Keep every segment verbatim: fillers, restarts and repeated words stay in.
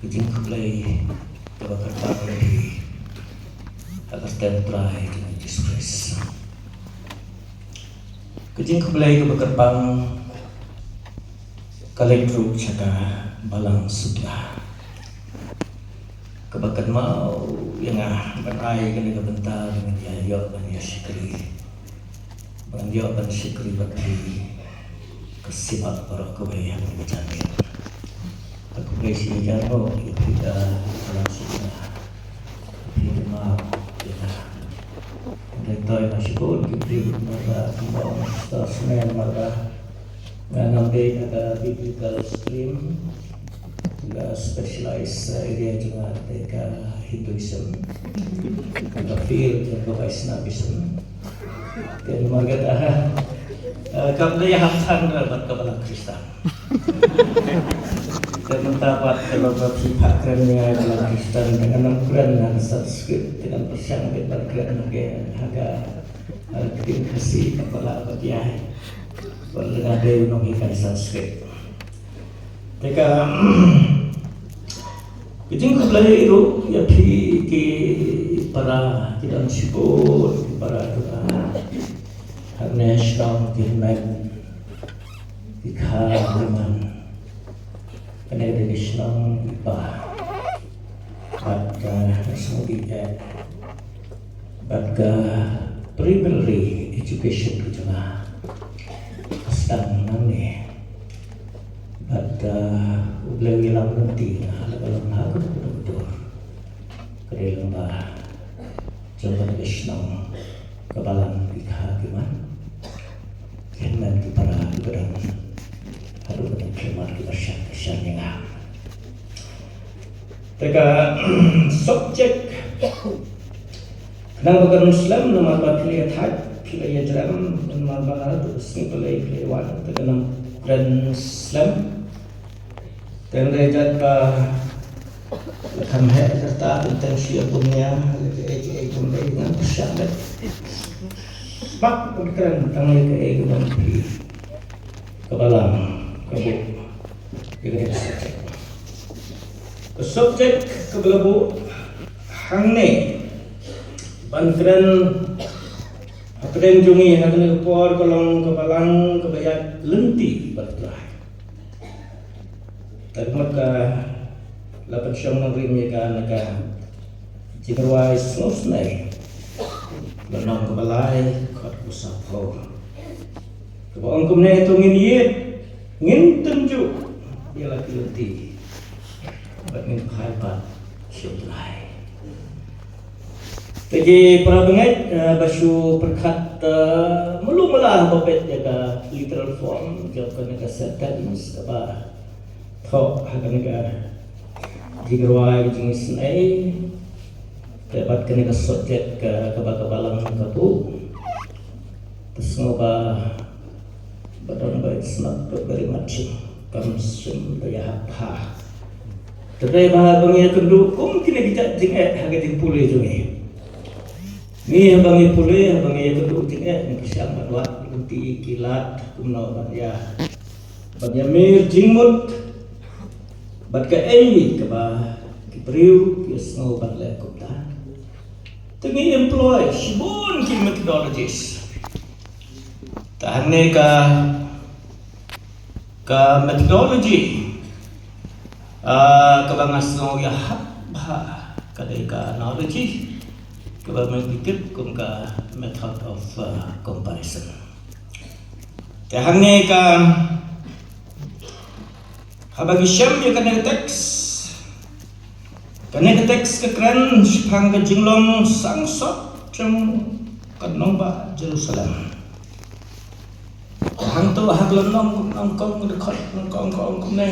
Ka jingkhublei kaba kyrpang ïa phi ha ka kyrteng U Trai jong ngi Jisu Khrist. Ka jingkhublei kaba kyrpang ka leit ruh sha ka Balang Sutla kaba kynmaw ïa nga ban ai kane ka bynta ba ngan ïa ïoh ban ïa shakri, ba ngan ïoh ban shakri bad phi ka sibak baroh kawei ha kane ka janmiet. Ka khublei shibun ïa phi ka Balang Sutla. Phi kynmaw ïa nga. Hynrei to ïa nga shibun ki briew marba ki ong star snem marba nga ngam dei ha ka biblical stream. Ka specialized area jong nga dei ka Hinduism. Ka field jong ka Vaishnavism. Te namar kata, eh, kam dei hap san bad ka Balang Khristan. Te mynta pat ka long ba phi phah kren ïa ka Balang Khristan, te ngan ym kren ha ka Sanskrit, te ngan pyrshang beit ban kren ha ka, ha ka, ha ka ktien Khasi kaba lah bad ïa. Wat lada dei u nonghikai Sanskrit. Te ka, ka jingkhublei ruh ïa phi ki para, ki don shibun ki para jong nga. Hangne shnong ki hynmen, ki kha ki man. Kane ka dei ka shnong i pa. Bad ka shnong i eh. Bad ka primary education ka jong nga ka sdang nangne. Bad, uh, U Blei u ïalam lynti nga la ka long ha ka dor ka dor. Ka dei lyngba jong kane ka shnong ka balang ki kha ki man. Ki hynmen ki para ki ba don haduh kane ka khlieh mar ki ba shan ka shan ïa nga. Te ka subject khnang ba kan slem namar ba phi la ïa thait, phi la ïa jrem, namar ba haduh ka sngi ba la ïa phi la ïa wan, te kan ym kren slem. Te hynrei jait ba la kham heh ka rta, teng teng shu ïa pun ïa la kaei kaei kam dei, ngan pyrshang beit. Bad ban kren tang ïa kaei kaba phi, ka balang ka buh ïa ka subject. Ka subject kaba la buh hangne ban kren hapdeng jong ngi ha kane ka por ka long ka balang kaba ïaid lynti bad U Trai. Te ka mut ka la pynshong nongrim ïa ka na ka jingrwai sngewsynei lynnong kaba lai, dkhot kaba sawphew. Kaba ong kumne, to ngin ïeit, ngin tynjuh ïa la ki lynti bad ngin phai pat sha U Trai. Te ki para bangeit, eh, ba shu pyrkhat, eh, malu mala ba peit ïa ka literal form jong kane ka sentence kaba thoh ha kane ka jingrwai jingisynei. Te bad kane ka subject ka, kaba ka balang ka buh. Te sngew ba, ba don ba it's not very much. Kam shym da ïahap bha. Te dei ba haba ngi ïakynduh kum kine ki jait jingeh ha ka jingpule jong ngi. Ngi haba ngi pule, haba ngi ïakynduh jingeh, ngi pyrshang ban wad lynti ki lad kumno ban ïa, ban ïa mir jingmut bad kaei kaba ki briew ki sngew ban leh kumta. Te ngi employ shibun ki methodologies. Te hangne ka, ka methodology, ah, kaba nga sngew ïahap bha ka dei ka analogy, kaba ngi tip kum ka method of, ah, comparison. Te hangne ka, haba ngi shem ïa kane ka text, kane ka text ka kren shaphang ka jinglong sangsot jong ka nongbah Jerusalem. Hangto ha ka lynnong nyngkong, dkhot nyngkong ka ong kumne: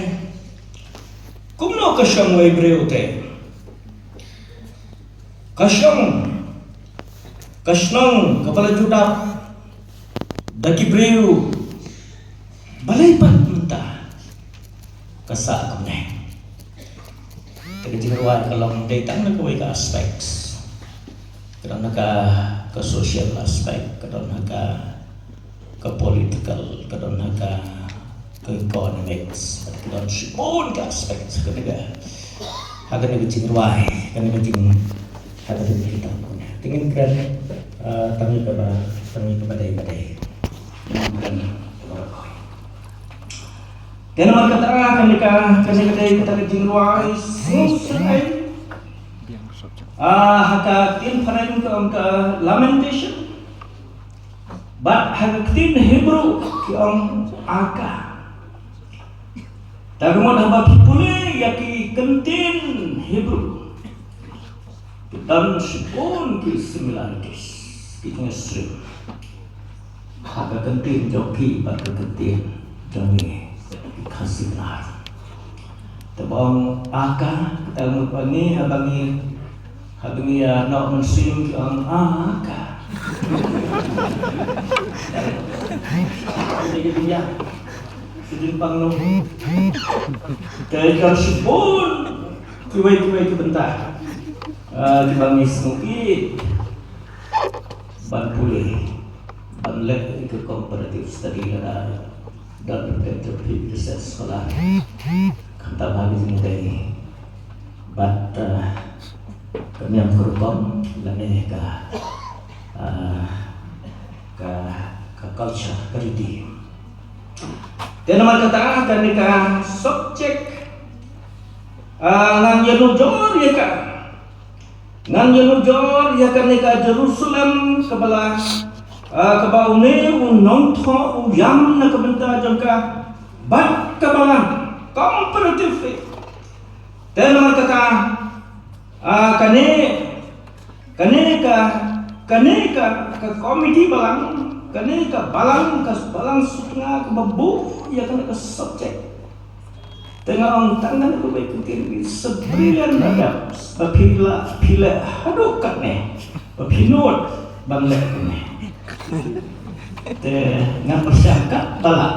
Kumno ka shong uwei u briew te? Ka shong, ka shnong kaba la ju dap da ki briew balei pat mynta ka sah kumne? Te ka jingrwai ka long dei tang na kawei ka aspects. Ka don ha ka, ka social aspect, ka don ha ka, ka political, ka don ha ka, ka economics, ka don shibun ka aspects kane ka. Ha kane ka jingrwai, kane ka jing, ha kane ka jingtang. Te ngin kren, eh, tang ïa kaba, tang ïa kaba dei ba dei. Te namar kata, kane ka, kane ka dei kata ka jingrwai sngewsynei. Ah, ha ka ktien phareng ka ong ka lamentation. Bad ha ka ktien Hebrew ki ong aka. Te ka mut haba phi pule ïa ki kyntien Hebrew, ki don shibun ki similarities, ki jingïasyriem ha ka kyntien jong phi bad ka kyntien jong ngi, ki Khasi Khyndaw. Te ba ong aka, kata ka mut ba ngi, haba ngi, haba ngi ïa noh mynsiem ki ong aka. Te ki pang noh. Te ka shibun kiwei kiwei ki bynta, ah, kiba ngi sngewthuh ban pule, ban leh ïa ka comparative study lada don perspective research scholar. Kata ba ngi jingdei bad, ah, ka niam ka rukom lane ka, ah, ka, ka culture, ka riti. Te namar kata kane ka subject, ah, ngan ïanujor ïa ka, ngan ïanujor ïa kane ka Jerusalem kaba la, ah, kaba une u nongthoh u ïam na ka bynta jong ka bad ka balang comparatively. Te namar kata, ah, kane, kane ka, kane ka, ka komiti balang, kane ka balang, ka balang sutnga kaba buh ïa kane ka subject. Te nga ong tang kane kawei ka kyntien, it's a brilliant attempt. Ba phi la, phi la haduh katne, ba phi nud ban leh kane. Te nga pyrshang katba lah.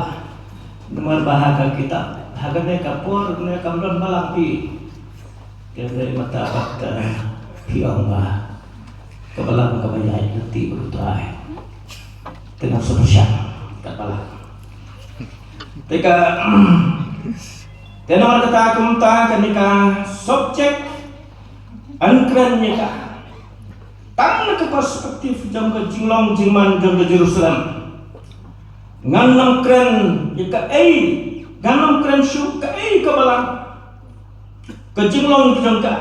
Namar ba ha ka kitab, ha kane ka por ne kam don balang phi. Te hynrei mynta pat, eh, phi ong ba ka balang kaba ïaid lynti bad U Trai. Te ngan sa pyrshang katba lah. Te ka, te namar kata kumta kane ka subject yn kren ïa ka tang na ka perspective jong ka jinglong jingman jong ka Jerusalem. Ngan ym kren ïa kaei, ngan ym kren shuh kaei ka balang, ka jinglong jong ka,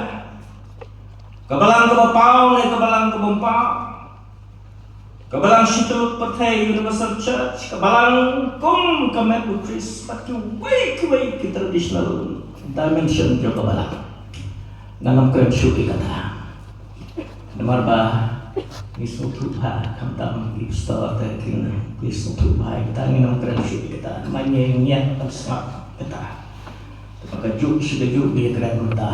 ka balang kaba paw ne ka balang kaba ym paw, ka balang shi tylli pyrthei, Universal Church, ka balang kum ka met u Khrist, bad kiwei kiwei ki traditional dimension jong ka balang. Ngan ym kren shuh ïa kata. Namar ba ngi sngewthuh bha, khamtam ki pastor te ki, ngi sngewthuh bha ïa kata, ngin ym kren shuh ïa kata. Namar ngi ngiat ban sngap ïa kata. Te ba kajuh shi kajuh ngi ïakren mynta,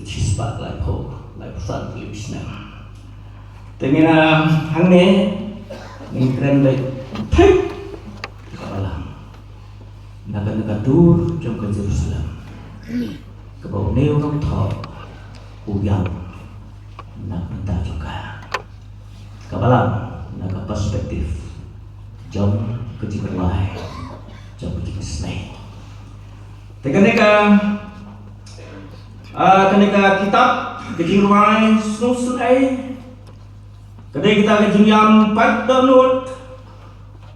shispah laiphew, laiphew san tylli ki snem. Te ngin, ah, hangne ngin kren beit thik ïa ka balang na kane ka dur jong ka Jerusalem, kaba une u nongthoh u ïam na ka bynta jong ka. Ka balang na ka perspective jong ka jingrwai, jong ka jingisynei. Te kane ka, ah, kane ka kitab ka jingrwai sngewsynei, ka dei kata ka jingïam pat dohnud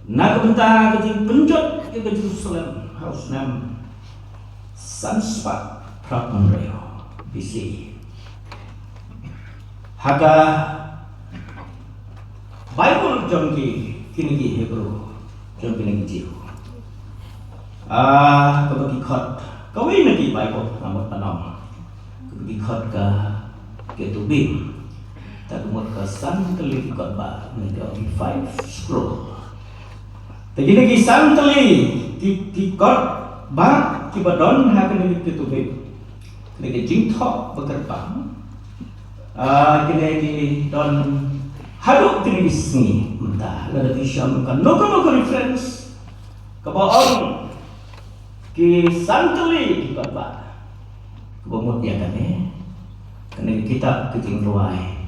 na ka bynta ka jingpynjot ïa ka Jerusalem ha u snem san spah phra phew hynriew B C. Ha ka Baibl jong ki, kine ki Hebru, jong kine ki Jiw, ah, kaba ki khot, kawei na ki Baibl, namar panom, kaba ki khot ka Ketubim. Te ka mut ka san tylli ki kotbah, ne ki ong ki five scroll. Te kine ki san tylli ki, ki kotbah kiba don ha kine ki Ketubim, kine ki jingthoh ba kyrpang, ah, kine ki don haduh kine ki sngi mynta. Lada phi shem kano kano ka reference kaba ong ki san tylli ki kotbah, kaba mut ïa kane, kane ka kitab ka jingrwai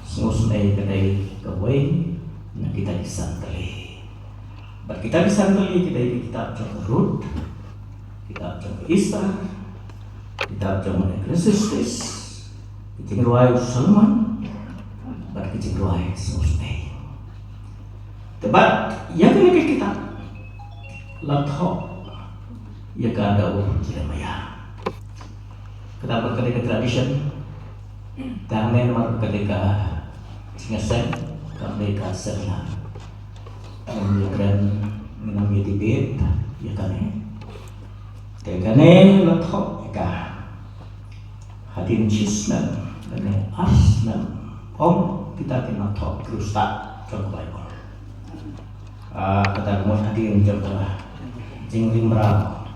sngewsynei ka dei kawei na kita ki san tylli. Bad kita ki san tylli ki dei ki kitab jong ka Ruth, kitab jong ka Esther, ki Kitab jong u Ecclesiastes, ka jingrwai u Solomon, bad ka jingrwai u Sngewsynei. Te bad ïa kane ka kitab la thoh ïa ka da u Jeremiah. Kata ba ka dei ka tradition, te hangne namar ba ka dei ka jingïaseng, kam dei ka seminar. Ngam ïakren, ngam ïa debate ïa kane. Te kane la thoh ïa ka hadien shisnem lane arsnem, ym kita ki nongthoh khristian jong ka Baibl. Ah, kata ka mut hadien jong ka jingrimraw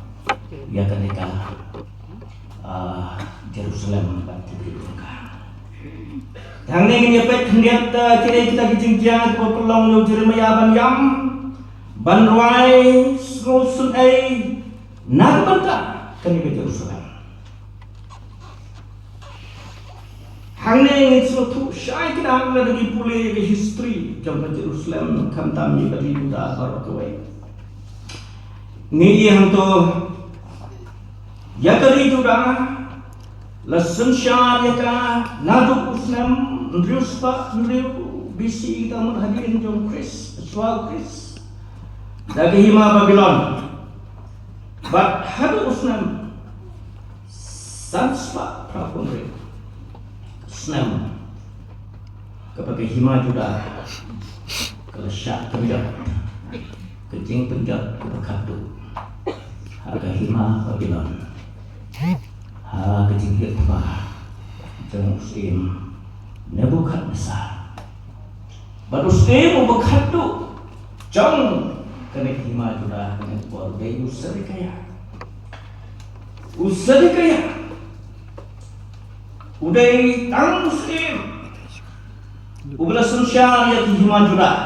ïa kane ka, ah, Jerusalem bad ki briew jong ka. Te hangne ngin ïa peit khyndiat, ah, kine kita ki jingjia kiba pynlong ïa u Jeremiah ban ïam, ban rwai sngewsynei na ka bynta kane ka Jerusalem. Hangne ngin sngewthuh shai kdang lada ngi pule ïa ka history jong ka Jerusalem, khamtam ïa ka ri Judah baroh kawei. Ngi ïohi hangto ïa ka ri Judah la synshar ïa ka naduh u snem hynriew spah hynriew B C, ka mut hadien jong u Khrist, shuwa u Khrist, da ka hima Babilon. Bad haduh u snem san spah phra phew hynriew, snem kaba ka hima Judah ka la shah pynjot, ka jingpynjot kaba khatduh ha ka hima Babilon, ha ka jingïathuh jong u syiem Nebukhadnessar. Bad u syiem uba khatduh jong kane ka hima Judah ha kane ka por u dei u Sedekiah. U Sedekiah u dei tang u syiem uba la synshar ïa ka hima Judah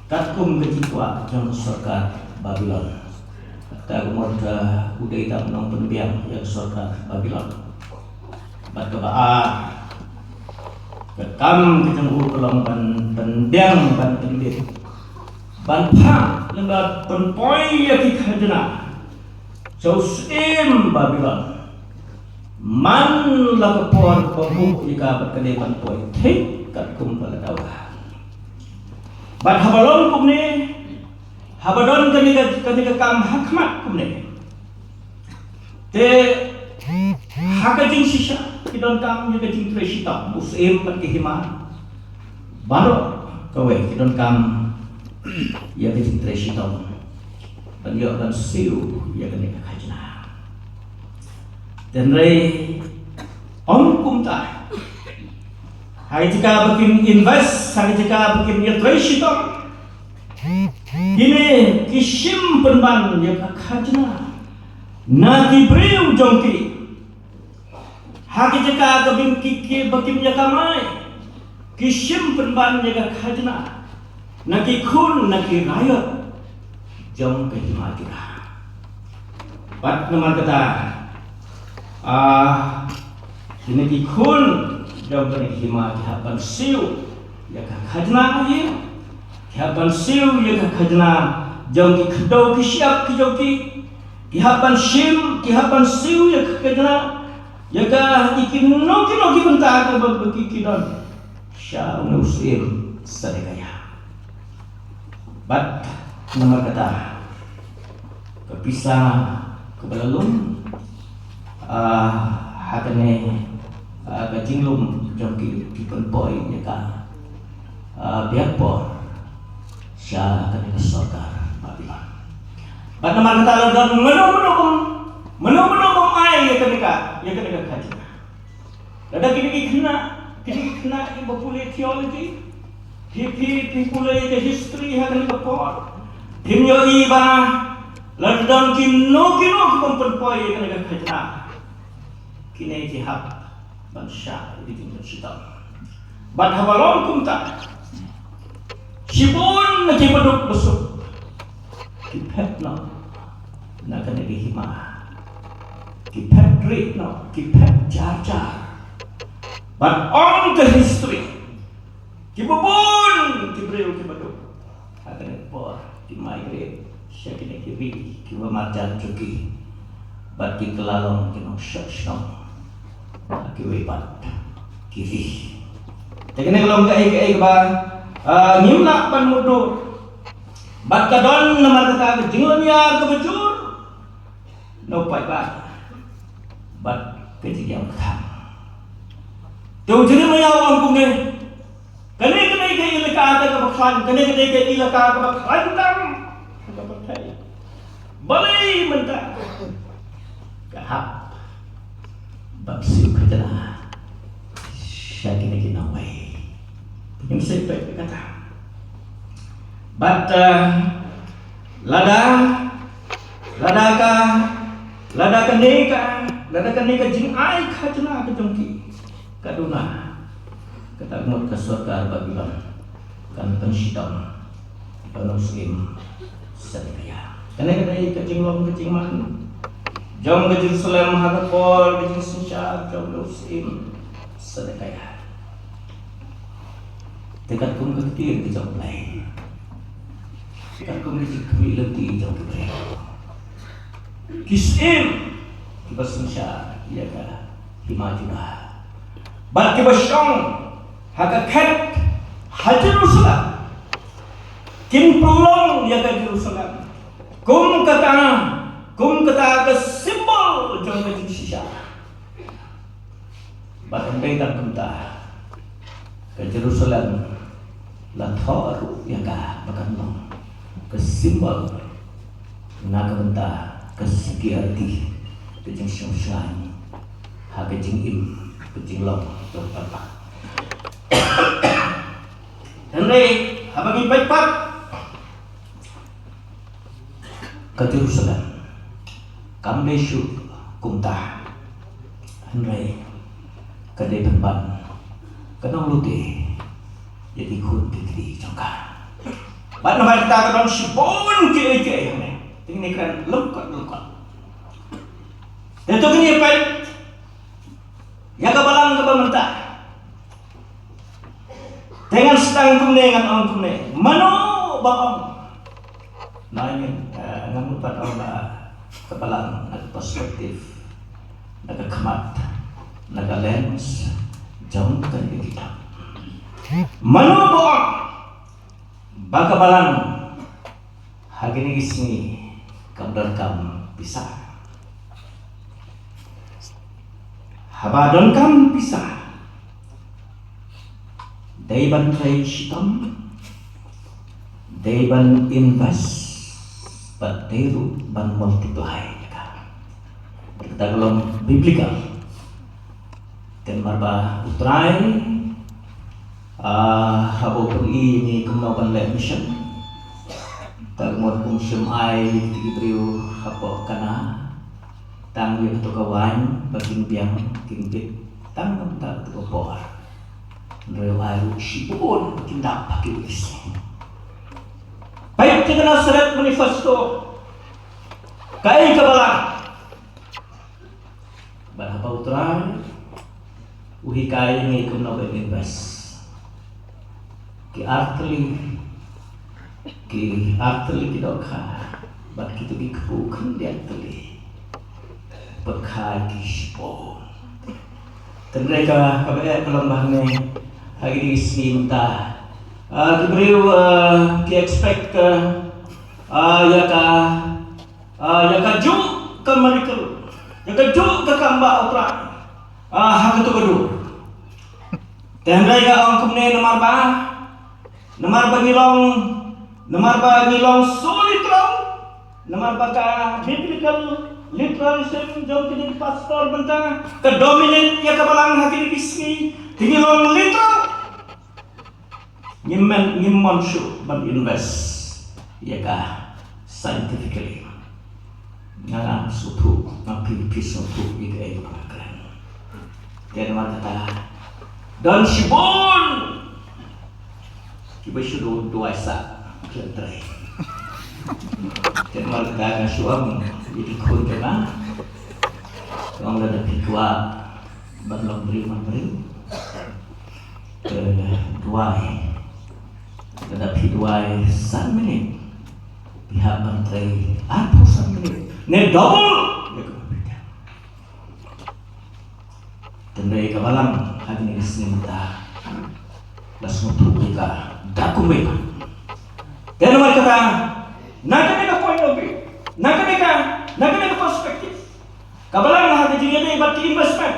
katkum ka jingkwah jong ka sorkar Babilon. Kata ka mut, ah, u dei tang u nongpynbiang ïa ka sorkar Babilon. Bad kaba ar, ka kam ka jong u ka long ban pynbiang, ban pynbit, ban phah lem bad pynpoi ïa ki khajna jong u syiem Babilon. Man la ka por kaba buh ïa ka bad ka dei ban poi thik katkum ba la dawa. Bad haba long kumne, haba don kane ka, kane ka kam ha khmat kumne, te ha ka jingshisha ki donkam ïa ka jingtrei shitom, u syiem bad ka hima baroh kawei ki donkam ïa ka jingtrei shitom ban ïoh ban siew ïa kane ka khajna. Hynrei ym kumta, ha ka jaka ba kin invest, ha ka jaka ba kin ïatrei shitom, kine ki shim pynban ïa ka khajna na ki briew jong ki. Ha ka jaka ka bym ki, ki ba kim ïa kamai, ki shim pynban ïa ka khajna na ki khun, na ki raïot jong ka hima Judah. Bad namar kata, ah, kine ki khun jong kane ka hima ki hap ban siew ïa ka khajna, ki hap ban siew ïa ka khajna jong ki kdew ki shyiap ki jong ki. Ki hap ban shim, ki hap ban siew ïa ka khajna ïa ka, ïa kino kino ki bynta kiba ki, ki don sha une u syiem Sedekiah. Bad namar kata, ka pisa kaba la lum, ah, ha kane, ah, ka jinglum jong ki, ki pynpoi ïa ka, ah, biang por sha kane ka sorkar Babilon. Bad namar kata, la don mano mano bym, mano mano bym ai ïa kane ka, ïa kane ka khajna. Lada kine ki khynnah, kine ki khynnah kiba pule theology, phi, phi, phi pule ïa ka history ha kane ka por, phim ïohi ba lada don kino kino ki bym pynpoi ïa kane ka khajna, kine ki hap ban shah ïa ka jingpynshitom. Bad haba long kumta, shibun na ki baduk basuk ki phet noh na kane ka hima, ki phet rieh noh, ki phet jar jar. Bad ong ka history, kiba bun ki briew ki baduk ha kane ka por ki migrate sha kine ki ri kiba marjan jong ki. Bad ki kylla long ki nongshong shnong ha kiwei pat ki ri. Te kane ka long kaei kaei kaba, ah, ngim lah ban mutdur bad ka don namar kata ka jinglynñiar kaba jur na u paidbah bad ka jingïam ka tham. Te u Jeremaïah u ong kumne, kane ka dei ka elaka kaba khlaiñ, kane ka dei ka elaka kaba khlaiñ tam ha ka pyrthei. Balei mynta ka hap ban siew khajna sha kine ki nongwei? Ngim sngewthuh kata. Bad, eh, lada, lada ka, lada kane ka, lada kane ka jingai khajna ka jong ki ka duna, kata ka mut ka sorkar Babilon kan pynshitom ïa u syiem Sedekiah. Kane ka dei ka jinglong ka jingman jong ka Jerusalem ha ka por ka jingsynshar jong u syiem Sedekiah. Te katkum ka ktien ka jong U Blei, katkum ka jingkhmih lynti jong U Blei, ki syiem kiba synshar ïa ka hima Judah bad kiba shong ha ka khet ha Jerusalem kin pynlong ïa ka Jerusalem kum kata, kum kata ka symbol jong ka jingshisha. Bad hynrei tang kumta, ka Jerusalem la thoh ruh ïa ka ba kan long ka symbol na ka bynta ka security, ka jingshngaiñ ha ka jingim, ka jinglong jong u paidbah. Hynrei haba ngi peit pat, ka Jerusalem kam dei shuh kumta, hynrei ka dei pynban ka nonglute ïa ki khun ki kti jong ka. Bad namar kata ka don shibun kiei kiei hangne. Te ngin ïakren lyngkot lyngkot. Te to ngin ïa peit ïa ka balang kaba mynta. Te ngan sdang kumne, ngan ong kumne, mano ba ong? Nangin, eh, ngan mut ban ong ba ka balang na ka perspective, na ka khmat, na ka lens jong kane ka kitab. Mano ba ong ba ka balang ha kine ki sngi kam donkam pisa? Haba donkam pisa, dei ban trei shitom, dei ban invest, bad dei ruh ban multiply ïa ka. Bad kata ka long biblical. Te namar ba U Trai, ah, haba u pyni ïa ngi kumno ban leh mission, te ka mut um shym ai ïa kito ki briew hapoh Kana tang ïa kato ka waiñ ba kin biang, kin bit tang na kata ka por. Hynrei u ai ruh shibun ba kin dap ha kiwei ki sngi. Peit ïa ka Nazareth Manifesto, kaei ka balang. Bad haba U Trai u hikai ïa ngi kumno ban invest, ki ar tylli, ki ar tylli ki dohkha, bad kito ki kpu khyndiat tylli, pyrkhai ki shipor. Hynrei ka, kaba eh ka long ba hangne ha kine ki sngi mynta, ah, ki briew, ah, ki expect, ah, ah, ïa ka, ah, ïa kajuh ka miracle, ïa kajuh ka kambah U Trai, ah, ha kato ka dur. Te hynrei nga ong kumne, namar ba, namar ba ngi long, namar ba ngi long so literal, namar ba ka biblical literalism jong kine ki pastor mynta ka dominate ïa ka balang ha kine ki sngi, te ngi long literal. Ngim mon, ngim mon shuh ban invest ïa ka scientifically. Nga, nga sngewthuh, nga phi, phi sngewthuh ïa kaei kaba nga kren. Te namar kata don shibun kiba shu duwai sah khlem trei. Te namar kata nga shu ong ïa ki khun jong nga, ong lada phi kwah ban long briew man briew, eh, duwai. Lada phi duwai san minit, phi hap ban trei arphew san minit ne double. Hynrei ka Balang ha kine ki sngi mynta la sngewthuh ïa ka da kumwei pat. Te namar kata, na kane ka point of view, na kane ka, na kane ka perspective, ka Balang ha ka jingïadei bad ki investment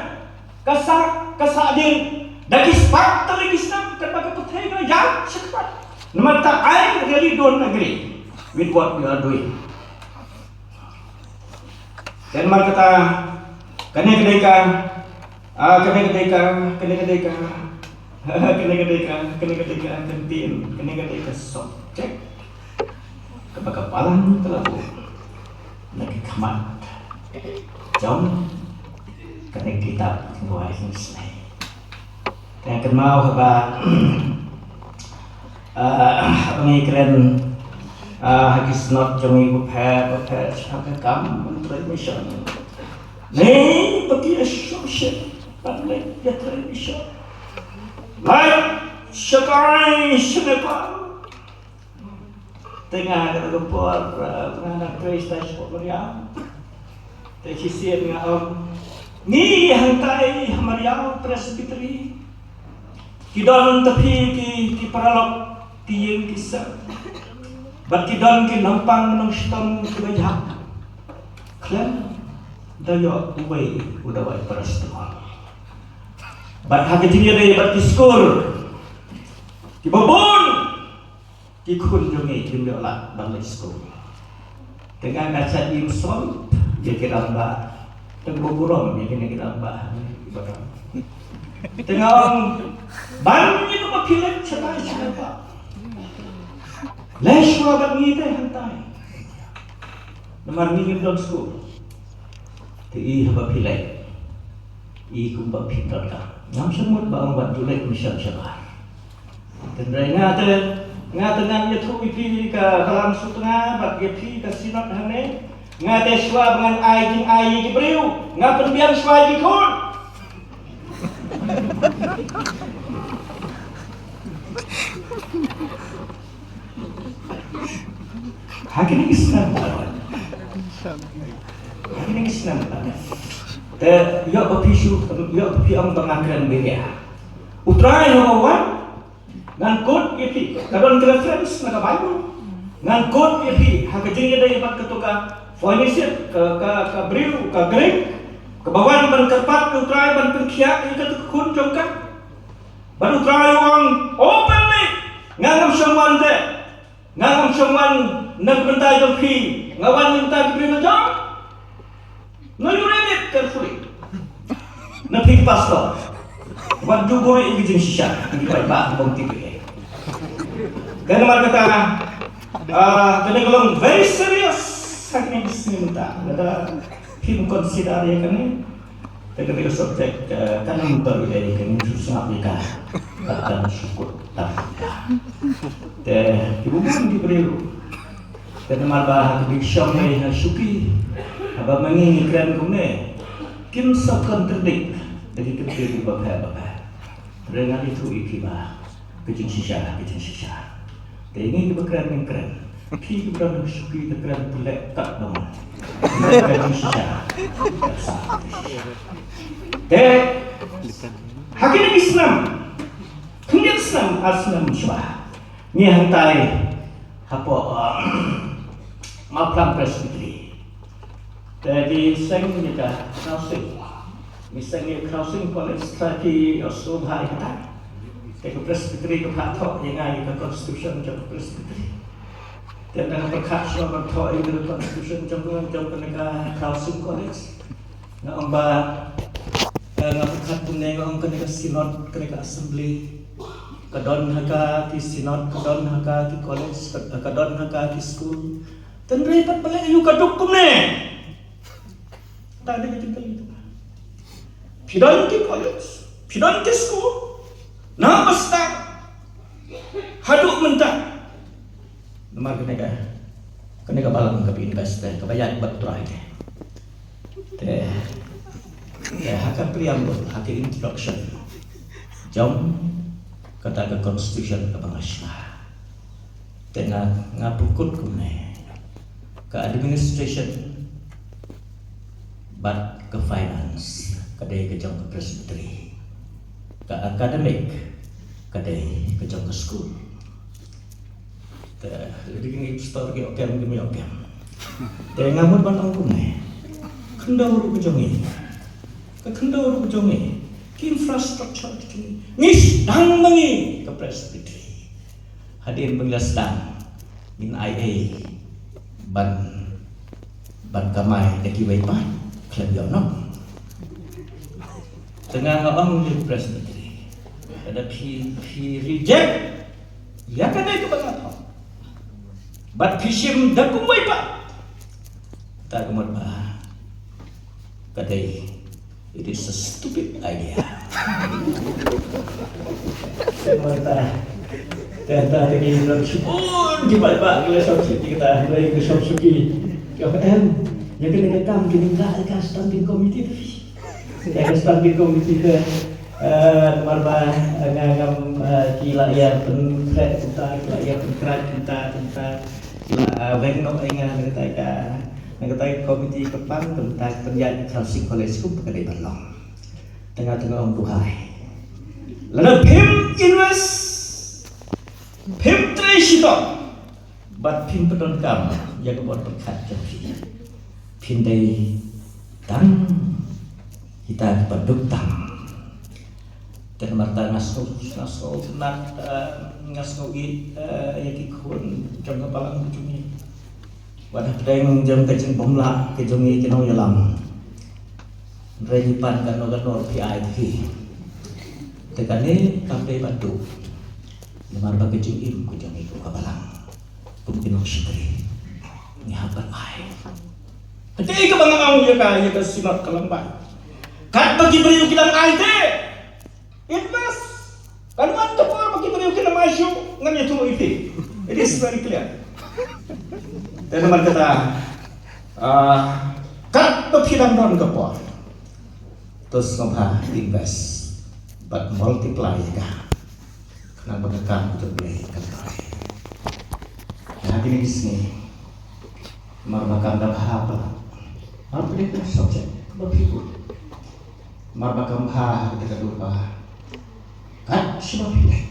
ka sah, ka sah dien da ki spah tylli ki snem, katba ka pyrthei ka la ïaid shakhmat. Namar kata, I really don't agree with what you are doing. Te namar kata, kane ka dei ka, ah, kane ka dei ka, kane ka dei ka, kane ka dei ka, kane ka dei ka kyntien, kane ka dei ka subject kaba ka Balang ka la buh na ki khmat jong kane ka kitab Tynroi Khynsnei. Te kynmaw haba, ah, haba ngi kren, ah, ha ki synod jong ngi bapher bapher shaphang ka kam ban trei mission, ne ba ki associate ban leit ïatrei mission, lait shatai sha Nepal. Te nga ha kata ka por, ah, nga nang trei shatai shapoh Mariaw. Te shisien nga ong, ngi hangtai ha Mariaw Presbytery ki don tang ki, ki paralok, ki ïing ki sem, bad ki don ki nongpang nongshitom kiba ïap khlem da ïoh uwei u dawai paracetamol. Bad ha ka jingïadei bad ki skur, kiba bun ki khun jong ngi kim ïoh lad ban leit skul. Te nga nga shait im sngewbha ïa ki rangbah. Te nga burom ïa kine ki rangbah hangne kiba don. Te nga ong, ban ïa kaba phi leit shatai sha Nepal, leit shuwa bad ngi te hangtai. Namar ngi ngim don skul. Te i haba phi leit, i kumba phi donkam. Ngam sngewmut ba ong wat ju leit mission shabar. Hynrei nga te, nga te ngan ïathuh ïa phi ka Balang Sutnga bad ïa phi ka Synod hangne. Nga te shuwa ba ngan ai jingai ïa ki briew, nga pynbiang shuwa ïa ki khun. Ha kine ki snem, ha kine ki snem, te ïoh ba phi shu, ïoh ba phi ong ba nga kren biria. U Trai haba wan, ngan quote ïa phi, ka don ka reference na ka Bible. Ngan quote ïa phi ha ka jingïadei bad kato ka Phoenician, ka, ka, ka briew, ka Greek, kaba wan ban kyrpad ïa U Trai ban pynkhiah ïa kato ka khun jong ka. Bad U Trai u ong openly, nga ngam shym wan te. Nga ngam shym wan na ka bynta jong phi, nga wan na ka bynta ki briew ba jong. Now you read it carefully. Na phi pastor, wat ju buhrieh ïa ki jingshisha, ïa ki paidbah bym tip ïa ki. Te namar kata, ah, kane ka long very serious ha kine ki sngi mynta. Lada phim consider ïa kane, te kane ka subject, eh, kan ym don ïa kane, shu sngap ïa ka, kan shu kut tam. Te ki bun ki briew, te namar ba ha ki bishop ne ha shuki, haba ma ngi ngi kren kumne, kin sa contradict da ki kyntien kiba pher ba pher. Te nga ïathuh ïa phi ba ka jingshisha, ka jingshisha. Te ngi kiba kren ngi kren. Phi kiba don ha shuki te kren pynleh kat ba mon. Ka jingshisha. Te ha kine ki snem, khyndiat snem, ar snem shuwa, ngi hangtai hapoh, uh, Mawphlang Presbytery. Te ngi seng ïa ka Khrausing. Ngi seng ïa ka Khrausing College, te ki ïohsngew bha ïa kata. Te ka Presbytery ka phah thoh ïa nga ïa ka constitution jong ka Presbytery. Te nga pyrkhat shuwa ban thoh ïa ka constitution jong, jong kane ka Khrausing College. Nga ong ba, eh, nga pyrkhat kumne, nga ong kane ka synod, kane ka assembly, ka don ha ka ki synod, ka don ha ka ki college, ka, ka don ha ka ki school. Hynrei pat balei aïu ka duk kumne? Ta dei ka jingkylli tu. Phi don ki college, phi don ki school, na ba start haduh mynta. Namar kane ka, kane ka Balang kaba invest te, kaba ïaid bad U Trai te. Te, te ha ka preamble, ha ka introduction jong kata ka constitution kaba nga shna, te nga, nga pynkut kumne, ka administration bad ka finance, Ka dei ka jong ka presbytery. Ka academic ka dei ka jong ka skul. Te lada kine ki pastor ki ong kem, ki ong kem. Te nga mut ban ong kumne. Khyndew ruh ka jong ngi. Ka khyndew ruh ka jong ngi. Ki infrastructure ki jong ngi. Ngi sdang ma ngi ka presbytery. Hadien ba ngi la sdang ngin ai ei ban, ban kamai da kiwei pat khlem ïoh noh. Te nga nga ong ïa ka presbytery, lada phi, phi reject ïa kane kaba nga thoh, bad phi shim da kumwei pat, ta ka mut ba ka dei, it is a stupid idea. Te mynta, te mynta te ki nongshun ki paidbah ki la shong shuki, kita hynrei ki shong shuki. Ki ong em, ïa kane ka kam ki nang da ïa ka standing committee. Ïa ka standing committee te, eh, namar ba, eh, nga ngam, eh, ki la ïa pynkhreh kumta, ki la ïa pynkhreh kumta, kumta. Ki la, eh, weng noh ïa nga na kata ka, na kata ka committee ka pang, kumta ka pynïaid Khalsing College kum ka dei ban long. Te nga, te nga ong duwai. Lada phim invest, phim trei shitom, bad phim pyndonkam ïa ka bor pyrkhat jong phi, phin dei tang kita kiba duk tam. Te namar kata nga sngew, nga sngew nat, eh, nga sngew ïeit, eh, ïa ki khun jong ka balang ka jong ngi. Wat hapdeng jong ka jingbymlah ka jong ngi ki nongïalam, hynrei ngi pan kano kano phi ai phi. Te kane kam dei ban duh. Namar ba ka jingim ka jong ngi kum ka balang, kum ki nongshakri, ngi hap ban ai. Te kaei kaba nga ong ïa ka, ïa ka Synod ka Lyngba, katba ki briew ki dang ai te, invest. Kan wan ka por ba ki briew kin ym ai shuh, ngam ïathuh ïa phi. It is very clear. Te namar kata, ah, katba phi dang don ka por, to sngewbha invest bad multiply ïa ka, khnang ba ka kam ka jong U Blei kan trei. Ha kine ki sngi, namar ba kam da bha palat, namar ba ka dei ka subject kaba phi bud, namar ba kam bha ha kata ka dur ba kat shaba phi leit,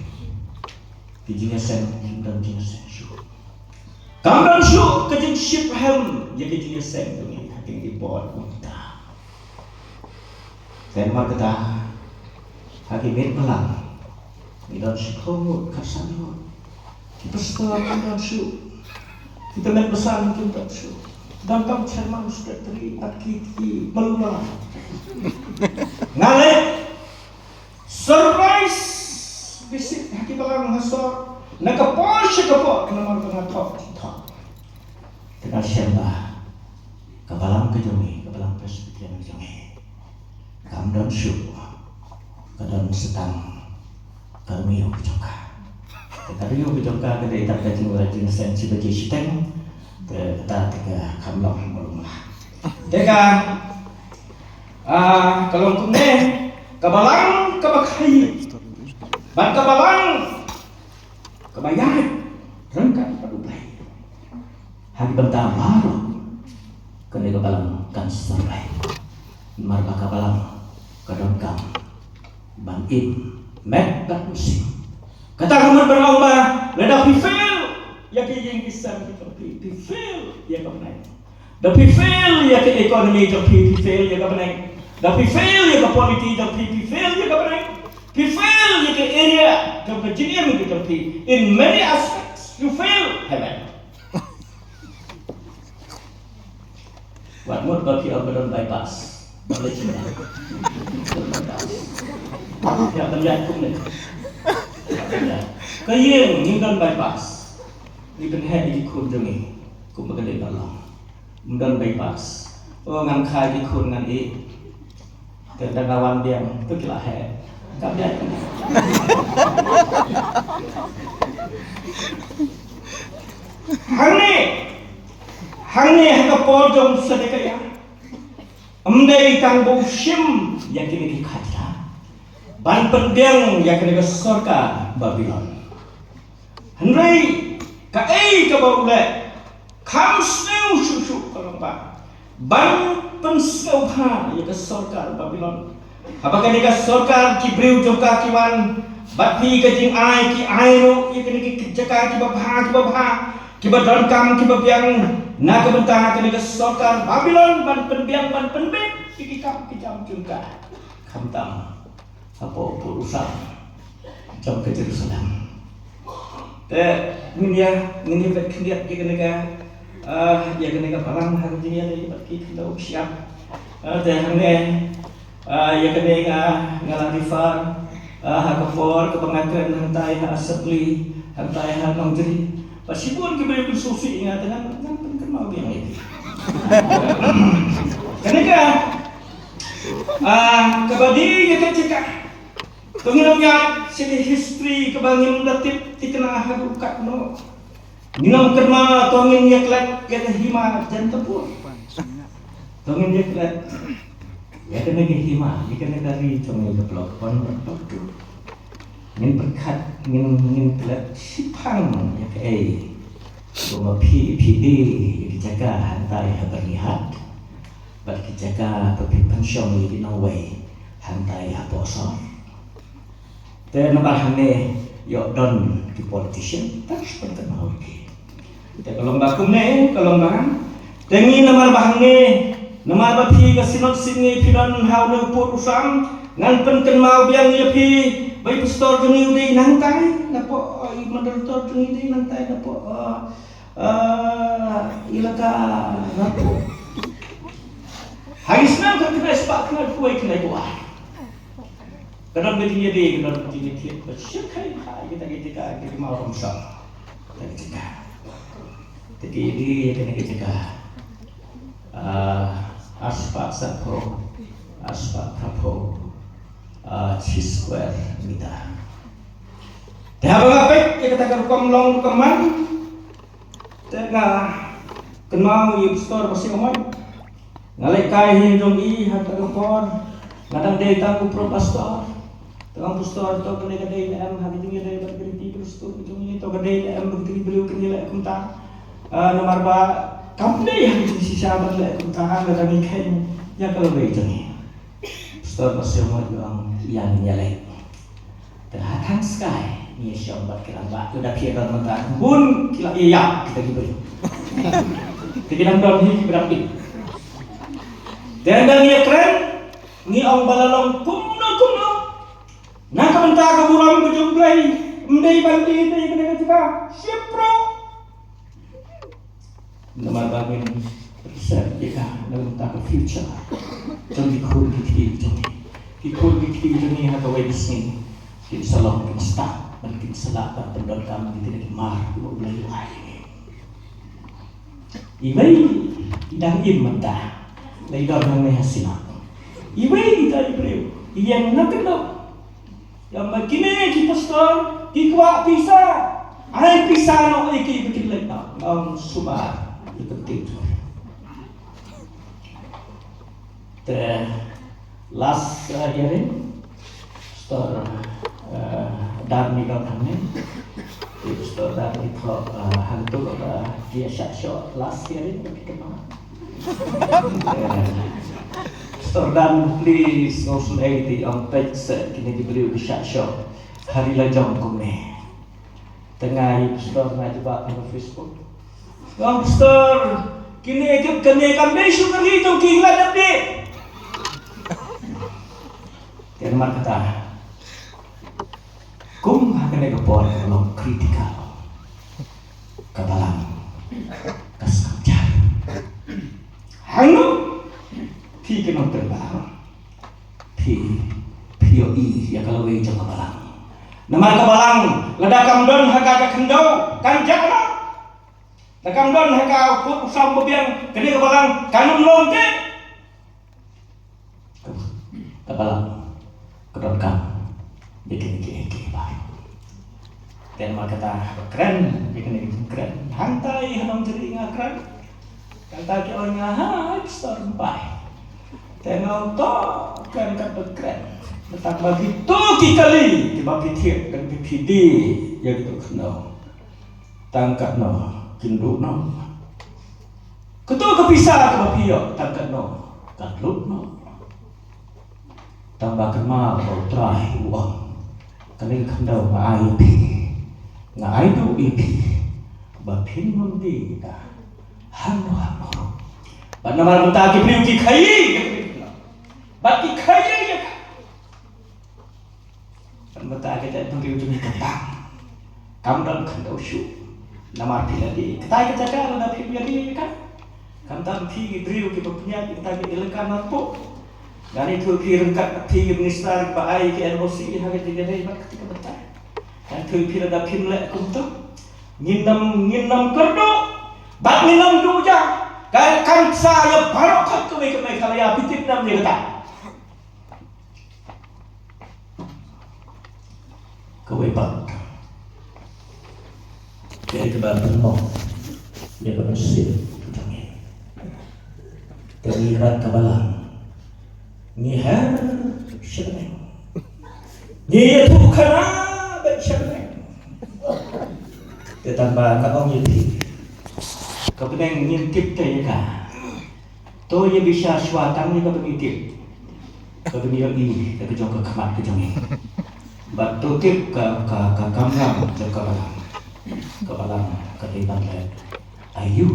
ki jingïaseng kim don jingïaseng shuh. Kam don shuh ka jingshitrhem ïa ka jingïaseng jong ngi ha kine ki por kumta. Te namar kata, ha ki miet balang ngi don shiphew ngut, khatsan ngut. Ki pastor kim don shuh. Ki tymmen basan kim don shuh. Donkam chairman, secretary bad ki, ki malum balang. Nga leh surprise visit ha ki balang ha sor, na ka por sha ka por, namar ba nga thoh, thoh. Te nga shem ba ka balang ka jong ngi, ka balang Presbyterian ka jong ngi, kam don shuh, ka don sa tang ka review ka jong ka. Te ka review ka jong ka ka dei tang ka jingïaseng shi baje shiteng. Te kata te ka kam long ha malu mala. Te ka, ah, ka long kumne, ka balang kaba khaii bad ka balang kaba ïaid ryngkat bad U Blei. Ha ki bynta baroh kane ka balang kan survive. Namar ba ka balang ka donkam ban im met bad mynsiem. Kata ka mut ban ong ba lada phi fail ïa ki ïing ki sem ki jong phi, phi fail ïa ka bneng. Da phi fail ïa ka economy jong phi, phi fail ïa ka bneng. Da phi fail ïa ka polity jong phi, phi fail ïa ka bneng. Phi fail ïa ka area jong ka jingim ka jong phi. In many aspects, you fail heaven. Wat mut ba phi ong ba don bypass. Ba leh shim ba don bypass. Ïa, ban ïaid kumne. Ka ïing ngim don bypass. Ngi pynheh ïa ki khun jong ngi kumba ka dei ban long. Ym don bypass. O, ngan kha ïa ki khun ngan ïeh. Te da nga wan biang, to ki la heh. Kam biang. Hangne, hangne ha ka por jong Sedekiah, ym dei tang ba u shim ïa kine ki khajna ban pynbiang ïa kane ka sorkar Babilon. Hynrei kaei kaba u leh, kam sniew shuh shuh ka long ba ban pynsngewbha ïa ka sorkar Babilon. Haba kane ka sorkar ki briew jong ka ki wan bad phi ka jingai ki ai ruh ïa kane ki jaka kiba bha kiba bha kiba donkam kiba biang na ka bynta kane ka sorkar Babilon ban pynbiang ban pynbeit ïa ki kam ki jam jong ka. Khamtam hapoh pud u sam jong ka Jerusalem. Te ngin ïa ngin ïa bad khyndiat ïa kane ka ah ïa kane ka balang ha ka jingïaleh bad ki khyndew shiap. Ah, te hangne ah ïa kane nga nga la refer ah ha ka por kaba nga kren hangtai ha assembly hangtai ha Nongjri. Bad shibun ki briew ki sngewsih ïa nga te ngan ngan pynkynmaw biang ïa ki. Kane ka Ah, kaba dei ïa ka jaka. To ngin ym ïaid sha ka history kaba ngim da tip thikna haduh katno. Ngin ym kynmaw to ngin ïa klet ïa ka hima jan ka pur. To ngin ïa klet ïa kane ka hima ïa kane ka ri jong ngi ka block one block two. Ngin pyrkhat ngin ngin klet shiphang ïa kaei. Kumba phi phi dei ïa ka jaka hangtai ha Byrnihat. Bad ki jaka ba phi pynshong ïa ki nongwei hangtai hapoh sor. Te namar hangne ïoh don ki politician tang shu pynkynmaw ïa ki. Te ka long ba kumne ka long ba te ngi namar ba hangne namar ba phi ka Synod Sitngi phi don ha une u pud u sam ngan pynkynmaw biang ïa phi ba i pastor jong ngi u dei nangtai napoh i moderator jong ngi u dei nangtai napoh eh, Ah, ila ka rapo. Hagis nang ka kena sepak kena kuai kena kuai. Kadang beti dia deh, kadang beti dia tiap. Siap kai ha kita kita ka kita mau ramsam. Kita kita. Tapi dia kena kita ka. Ah, aspak sapo, aspak rapo. Ah, chi square meter. Te haba nga peit ïa kata ka rukom long rukom man. Te nga kynmaw ïa u pastor Basiamoit. Nga leit kai hi jong i ha kata ka por. Nga dang dei tang u pro pastor. Te nga ong pastor to ka dei ka dei ne em ha ka jingïadei bad ka riti ka dustur ka jong i to ka dei ne em bad ka ri briew kin ïaleh kumta. Ah, namar ba kam dei ha ka jingshisha ban leh kumta nga dang ïa kheiñ ïa ka lawei jong i. Pastor Basiamoit u ong ïa ngin ïaleh. Te ha thangskai ngi shong bad ki rangbah, lada phi don mynta bun ki la ïap kita ki briew. Te ki dang don hi ki briew. Te ynda ngi ïakren ngi ong ba la long kumno kumno. Na ka bynta ka burom ka jong U Blei, ym dei ban dei dei ka dei ka jaka. Shipro. Namar ba ngin reserve ïa ka na ka bynta ka future jong ki khun ki kti jong ngi. Ki khun ki kti jong ngi ha kawei ka sngi kin sa long kin stad bad kin sa lah ban pyndonkam ïa kine ki mar kiba U Blei u ai ïa ngi. Iwei i dang im mynta, la i don hangne ha Synod. Iwei i dang i briew, i ïeng na kyndong. Ïa ma kine ki pastor ki kwah pisa. Ai pisa noh ïa ki ba kin leit noh. Nga ong suba ïa ka ktien jong. Te last uh, hearing, Pastor uh, Dan ni don hangne. Pastor Dan ni thok uh, hangtu uh, ki ïa shah shoh last hearing ba ki kynmaw. Pastor Dan, please, ngau sngewsih te ong peit se kine ki briew ki shah shoh ha ri la jong kumne. Te nga ïa pastor nga jubab ha Facebook. Ong pastor, kine ki kane kam dei shu ka ri jong ki England dep dei. Te namar kata. Kum ha kane ka por ka long critical. Ka balang ka skam jar. Hangno phi ki nongtrei balang phi phi ïohi ïa ka lawei jong ka balang. Namar ka balang lada kam don ha ka ka khyndew kan jah noh. Lada kam don ha ka u pud u sam u biang kane ka balang kan ym long te. Ka balang ka donkam ïa kine kiei kiei baroh. Te namar kata ba kren ïa kine ki jingkren hangtai ha Nongjri nga kren. Hangtai ki ong nga ha Pastor Bai. Te nga ong to kren kat ba kren. Tang ba kito ki kali kiba phi thied kan phi phi die ïa kito khyndew. Tang katno kin duh noh. Kato ka pisa kaba phi ïoh tang katno? Ka lut noh. Tang ba kynmaw ba U Trai u ong, kane ka khyndew nga ai ïa phi, nga ai duh ïa phi, ba phin ym die ïa ka hangno hangno ruh. Bad namar mynta ki briew ki khaii ïa ka khyndew, bad ki khaii ïa ka Kan mynta ka jaitbynriew jong ngi ka bang. Kam don khyndew shuh. Namar phi la die. Katai ka jaka lada phim ïa die ïa ka. Khamtam phi ki briew kiba pynïaid ïa kata ka elaka Narpuh. Ngan ïathuh phi ryngkat phi ki minister kiba ai ki N O C ha ka jingïadei bad kata ka bynta. Ngan ïathuh phi lada phim leh kumta, ngin ym, ngin ym kyrduh bad ngin ym duh ja. Ka, kan sa ïa baroh kawei ka Meghalaya, phi tip nam ïa kata. Kawei pat, kaei kaba pynmong ïa ka mynsiem jong ngi. Te ngi rat ka balang, ngi her sha bneng, ngi ïathuh khana beit sha bneng. Te tang ba nga ong ïa phi, ka bneng ngin tip te ïa ka. To ïa bishar shuwa tang ïa kaba ngi tip, kaba ngi ïohi da ka jong ka khmat ka jong ngi. Bad to tip ka, ka, ka kamram jong ka balang. Ka balang ka dei ban leh aïu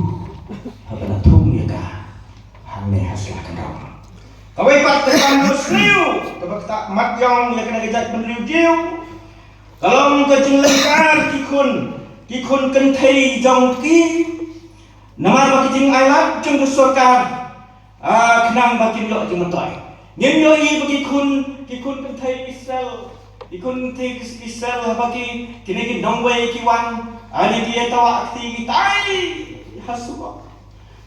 haba la thung ïa ka hangne ha sla ka daw. Kawei pat ka kam mynsiem kaba ktah mat ïong ïa kane ka jaitbynriew Diu, ka long ka jinglyngkar ki khun, ki khun kynthei jong ki. Namar ba ki jingailad jong ka sorkar, ah, khnang ba kin ïoh jingmyntoi. Ngin ïohi ba ki khun, ki khun kynthei Israel, ki khun kynthei Israel haba ki, kine ki nongwei ki wan, ah, ne ki ïa tawah kti, ki tai ha suk.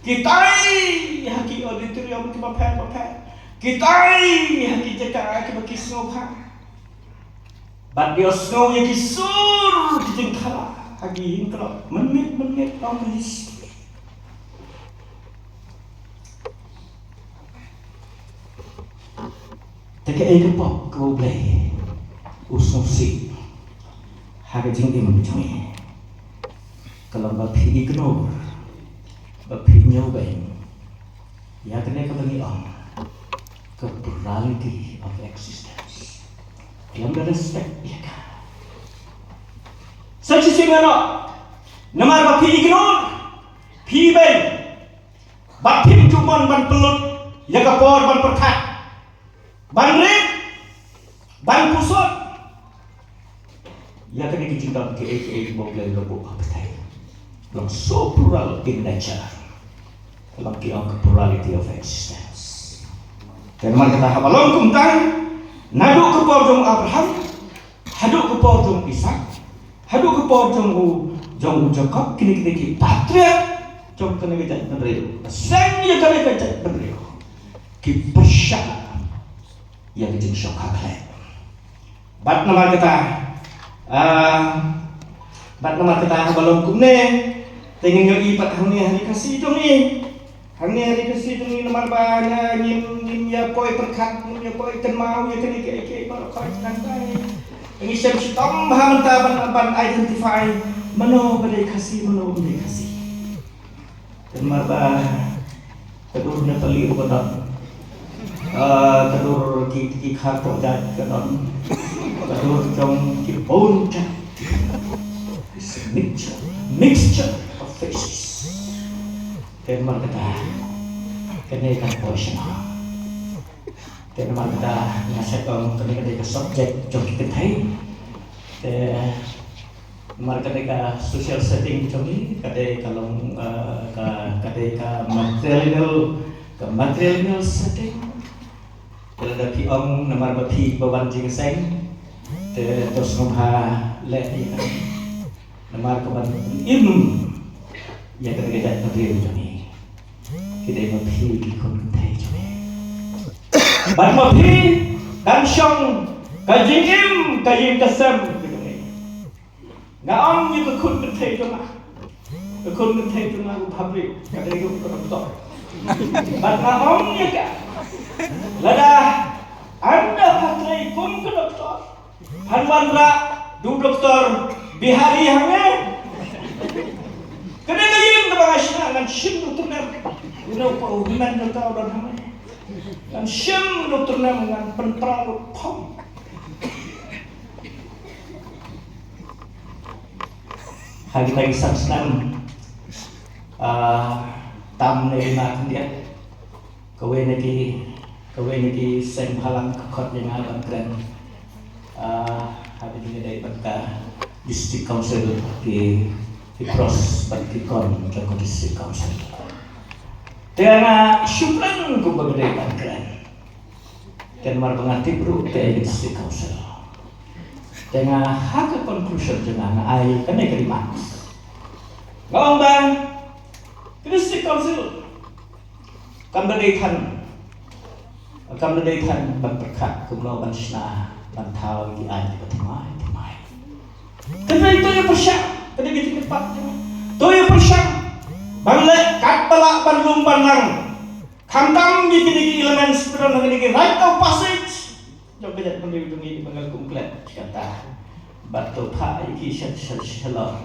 Ki tai ha ki auditorium kiba pher bapher. Ki tai ha ki jaka kiba ki sngewbha. Bad ïohsngew ïa ki sur ki jingthala ha ki ïing kloi mynmiet mynmiet, long ka history. Te kaei ka pop kaba U Blei u sngewsih ha ka jingim jong ngi? Ka long ba phi ignore, ba phi ñiewbeiñ ïa kane kaba ngi ong ka plurality of existence. Khlem da respect ïa ka. Sa shisien nga ong, namar ba phi ignore, phi beiñ, bad phim ju mon ban pynlut ïa ka por ban pyrkhat, ban rit, ban pyrshah ïa kane ka jingdon kiei kiei ba U Blei u la buh ha pyrthei. Long so plural in nature. Long ki ong ka plurality of existence. Te namar kata haba long kumta, naduh ka por jong u Abraham haduh ka por jong u Isak, haduh ka por jong u, jong u Jakob, kine, kine ki patriarch jong kane ka jaitbynriew, seng ïa kane ka jaitbynriew, ki pyrshah ïa ka jingshong ha khleh. Bad namar kata, ah, bad namar kata haba long kumne, te ngin ïohi pat hangne ha ri Khasi jong ngi. Hangne ha ri Khasi jong ngi namar ba nga ngim, ngim ïa poi pyrkhat, ngim ïa poi kynmaw ïa kine kiei kiei baroh khoit nangta. Ngi shem shitom bha mynta ban, ban identify mano ba dei Khasi, mano ba dei Khasi. Te namar ba ka dur Nepali ruh ka don. Ah, ka dur ki, ki Kharkho jait ka don. Ka dur jong ki bun jait. It's a mixture, mixture of faces. Te namar kata, kane kan poi sha nga. Te namar kata nga shet ong kane ka dei ka subject jong ki kynthei. Te namar ka dei ka social setting jong ngi, ka dei ka long, eh, ka, ka dei ka matrilineal, ka matrilineal setting. Te lada phi ong namar ba phi ba wan jingïaseng, te to sngewbha leh ïa ka. Namar ka ban im ïa ka dei ka jaitbynriew jong ngi. Ki dei ma phi ki khun kynthei jong ngi. Bad ma phi kan shong ka jingim, ka ïing ka sem jong ngi. Nga ong ïa ka khun kynthei jong nga. Ka khun kynthei jong nga u bhabriew, ka dei ruh ka doktor. Bad nga ong ïa ka, lada ynda pha trei kum ka doktor, phan wanrah da u doktor Bihari hangne. Ka dei ka ïing kaba nga Ngan shim u tyrnem. You know, pa u hynmen jong ka u don hangne. Ngan shim u tyrnem, ngan pynpra u phong. Ha kita ki san snem, ah, tam ne ki na khyndiat. Kawei na ki, kawei na ki seng bhalang ka khot ïa nga ban kren. Ah, ha kane ka dei bad ka District Council, ki, ki pros bad ki khon jong ka District Council. Te nga shu plan kumba ka dei ban kren. Te namar ba nga tip ruh te ka District Council. Te nga ha ka conclusion jong nga, nga ai kane ka remarks. Nga ong ba ka District Council kam da dei than, kam da dei than ban pyrkhat kumno ban shna, ban thaw ïa ki aiñ kiba thymmai thymmai. Te dei to ïa pyrshang, te dei ka jingkyrpad jong nga. To ïa pyrshang ban leh katba lah ban lum ban lang. Khamtam ïa kine ki elements ba don ha kine ki rite of passage jong ka jaitbynriew jong ngi ba nga kum klet shi katta. Bad to phah ïa ki sha, sha, shalor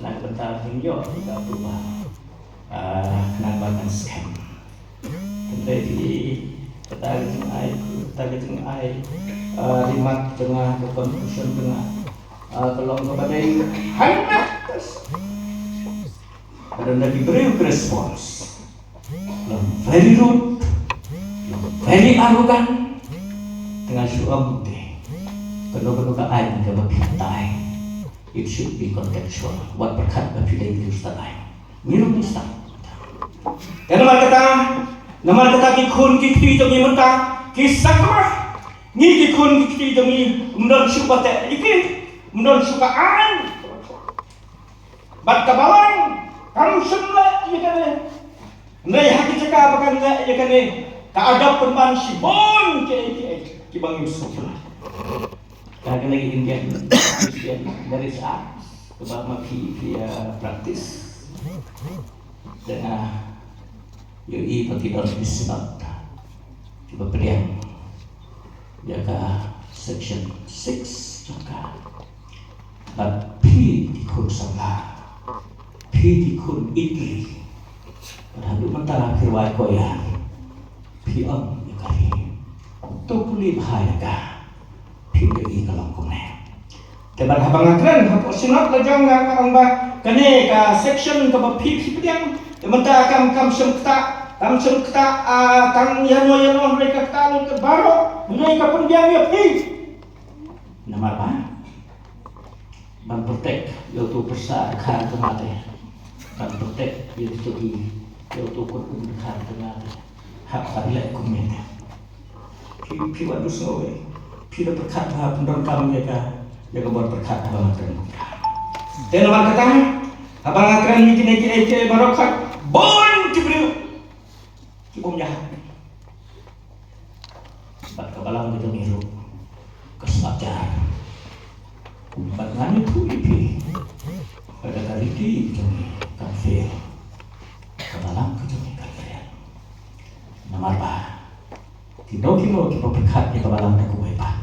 na ka bynta ban ïoh ïa ka approval. Ah, khnang ba kan skhem. Hynrei ki, kata ka jingai, kata ka jingai, ah, remark jong nga, ka conclusion jong nga, ah, ka long kaba dei hundred percent. Ba don da ki briew ki response. Long very rude, long very arrogant. Te nga shu ong te, kano kano ka aiñ kaba phi tai, it should be contextual. Wat pyrkhat ba phi dei ki riewstad aiñ. Ngi ruh ngi stad. Te namar kata, namar kata ki khun ki kti jong ngi mynta ki sakma. Ngi ki khun ki kti jong ngi, ym don shuh ba teh ïa ki, ym don shuh ka aiñ. Bad ka balang kam shym leh ïa kane. Hynrei ha ki jaka ba kan leh ïa kane, ka adopt pynban shibun kiei kiei kiba ngim sngewthuh. Ka kane ka Indian, Indian Marriage Act kaba ma phi phi, uh, practice. Te nga ïohi ba ki don ki synod kiba pdiang ïa ka section six jong ka. Bad phi ki khun samla, phi ki khun Italy, bad haduh mynta phi rwai koya, phi ong ïa ka ri. To pule bha ïa ka, phi ïohi ka long kumne. Te bad haba nga kren hapoh synod la jong nga, nga ong ba kane ka section kaba phi phi pdiang, te mynta kam, kam shym ktah, kam shym ktah, ah, tang ïano ïano, hynrei ka ktah lut baroh, hynrei ka pynbiang ïa phi. Namar ba ban protect ïa uto u pyrsa dkhar jong nga te, ban protect ïa uto, ïa uto u kynum dkhar jong nga te, hap ban leh kumne te. Phi, phi wat ju sngew ei. Phi da pyrkhat bha, pyndonkam ïa ka, ïa ka bor pyrkhat haba nga kren. Te namar kata, haba nga kren ïa kine kiei kiei baroh, bun ki briew ki bym ïahap. Bad ka balang ka jong ngi ruh ka sngap jar. Bad ngan ïathuh ïa phi, lada ka riti ka jong ngi kan fail, ka balang ka jong ngi kan fail. Namar ba kino kino kiba pyrkhat ïa ka balang da kawei pat.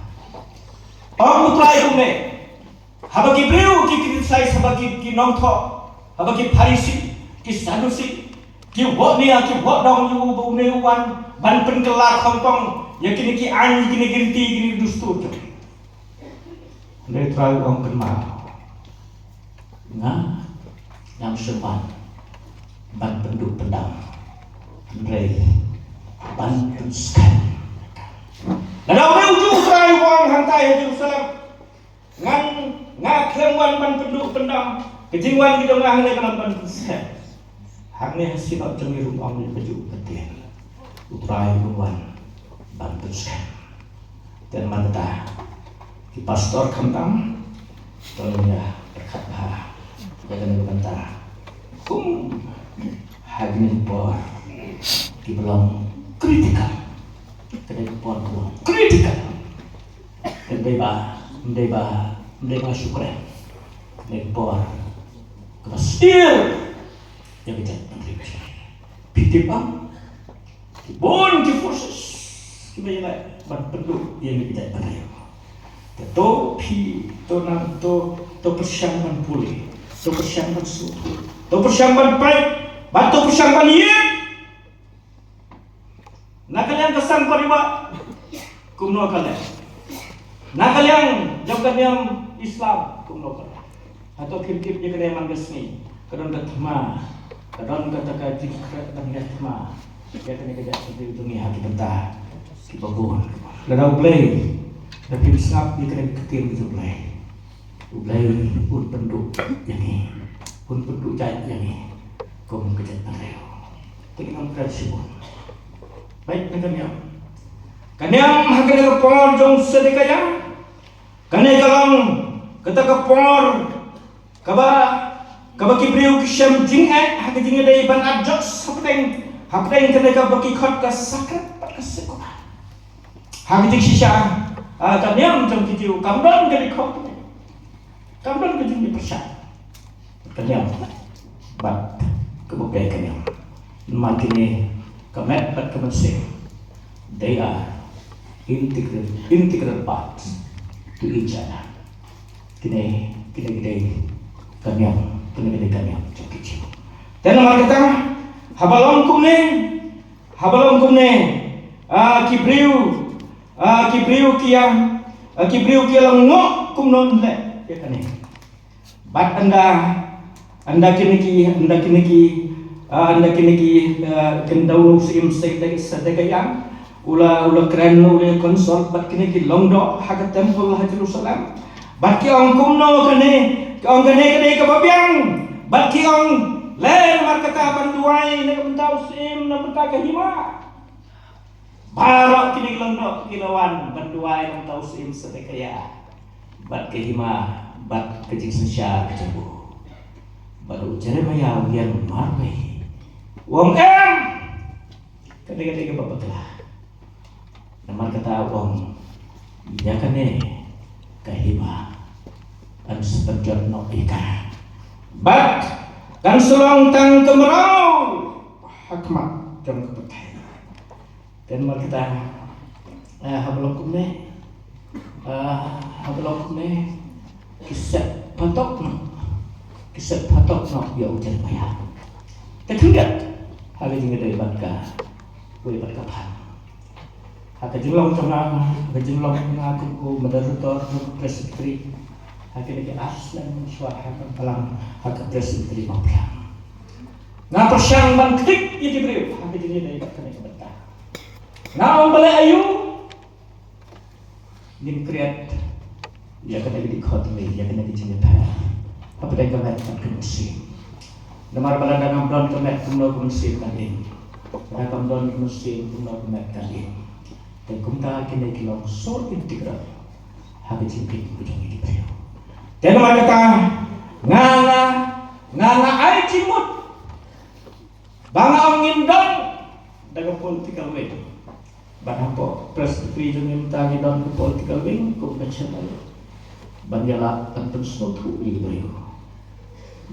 Ong U Trai kumne, haba ki briew ki criticize, haba ki, ki nongthoh, haba ki Pharisi, ki Sadusi ki wad nia, ki wad dong ïa u ba une u wan ban pynkylla khongpong ïa kine ki aiñ, ïa kine ki riti, ïa kine ki dustur. Hynrei U Trai u ong, kynmaw, nga ngam shym wan ban pynduh pyndam, hynrei ban pynskhem. Lada une ujuh U Trai u wan hangtai ha Jerusalem, ngan, nga khlem wan ban pynduh pyndam, ka jingwan ka jong nga hangne ka long ban pynskhem. Hangne ha synod jong ngi ruh ong ïa kajuh ka ktien, U Trai un wan ban pynskhem. Te namar kata, ki pastor khamtam, to ngin ïa pyrkhat bha ïa kane ka bynta. Kum ha kine ki por kiba long critical, kane ka por ka long critical. Ym dei ba, ym dei ba, ym dei ba shu kren. Kane ka por kaba sdien ïa ka jaitbynriew. Phi tip ba ki bun ki forces kiba ïaleh ban pynduh ïa kane ka jaitbynriew. Te to phi, to nang, to, to pyrshang ban pule, to pyrshang ban sngewthuh, to pyrshang ban peit Bad to pyrshang ban ïeit na ka liang ka sang pariwah kumno ka leh, na ka liang jong ka niam Islam kumno ka leh. Hato phim tip ïa kane man ka sngi ka don ka thma, ka don kata ka jingkhreh ban ïa thma ïa kane ka jaitbynriew jong ngi ha ki bynta kiba bun. Lada U Blei, da phim sngap ïa kane ka ktien jong U Blei, U Blei un pynduh ïa ngi, un pynduh jait ïa ngi kum ka jaitbynriew. Te ngi ong kren shibun. Bad na ka niam, ka niam ha kane ka por jong Zedekiah, kane ka long kata ka por kaba, kaba ki briew ki shem jingeh ha ka jingïadei ban adjust hapdeng, hapdeng kane kaba ki khot ka sakret bad ka sekular. Ha ka jingshisha, ah, ka niam jong ki Jiw kam don ka dei khot, kam don ka jingïapyrshah ka niam bad kaba pher ka niam. Namar kine ka met bad ka mynsiem, they are integral, integral parts to each other. Kine, kine ki dei ka niam, kine ki dei ka niam jong ki Jiw. Te namar kata, haba long kumne, haba long kumne, ah, ki briew, ah, ki briew ki ïa, ah, ki briew ki ïa lyngngoh kumno leh ïa kane. Bad ynda, ynda kine ki, ynda kine ki, ah, ynda kine ki, ah, kyndow u Syiem Zedekiah, Zedekiah u la, u la kren, u la consult bad kine ki lyngdoh ha ka temple ha Jerusalem. Bad ki ong kumno kane, ki ong kane ka dei kaba biang. Bad ki ong, leh namar kata ban duwai na ka bynta u syiem, na ka bynta ka hima. Baroh kine ki lyngdoh ki la wan ban duwai na ka bynta u Syiem Zedekiah bad ka hima bad ka jingsynshar ka jong u. Bad u Jeremiah u ïeng marwei, u ong, em, kane ka dei kaba bakla. Namar kata u ong, ïa kane ka hima ngan sa pynjot noh ïa ka, bad kan sa long tang ka mraw ha khmat jong ka pyrthei. Te namar kata, eh, haba long kumne, eh, haba long kumne, ki set phatok noh, ki set phatok noh ïa u Jeremiah. Te khyndiat ha ka jingïadei bad ka, wei bad ka phan. Ha ka jinglong jong nga, ha ka jinglong jong nga kum u moderator jong ka Presbytery, ha kine ki ar snem mynshuwa ha ka balang, ha ka Presbytery Mawphlang, nga pyrshang ban ktik ïa ki briew ha ka jingïadei bad kane ka bynta. Nga ong balei aïu ngin create ïa kane ka dichotomy, ïa kane ka jingïapher hapdeng ka met bad ka mynsiem. Namar ba lada ngam don ka met kumno ka mynsiem kan im. Lada kam don ka mynsiem kumno ka met kan im. Te kumta kine ki long so integral ha ka jingim ka jong ngi ki briew. Te namar kata nga, nga, nga, nga ai jingmut ba nga ong ngin don da ka political wing. Bad hapoh Presbytery jong ngi mynta ngi don ka political wing kum ka channel ban ïalap ban pynsngewthuh ïa ki briew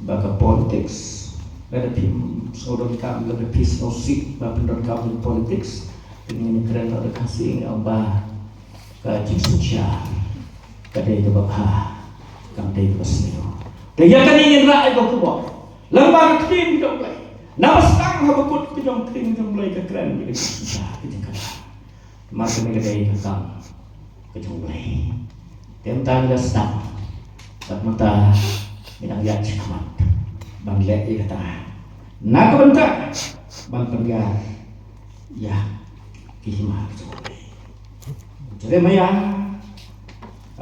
ba ka politics, lada phim sngewdonkam, lada phi sngewsih ba pyndonkam ïa ka politics, te ngin kren da ka Khasi, ngi ong ba ka jingsynshar ka dei kaba bha, kam dei kaba sniew. Te ïa kane ngin rah ïa ka khubor lyngba ka ktien jong U Blei. Naba sdang haba kut ka jong ka ktien jong U Blei ka kren ïa ka jingsynshar, ka jingkyrpad. Namar kane ka dei ka kam ka jong U Blei. Te mynta ngi la sdang, bad mynta ngi dang ïaid shakhmat ban leh ïa kata na ka bynta ban pynïar ïa ki hima ki jong U Blei. Jeremiah,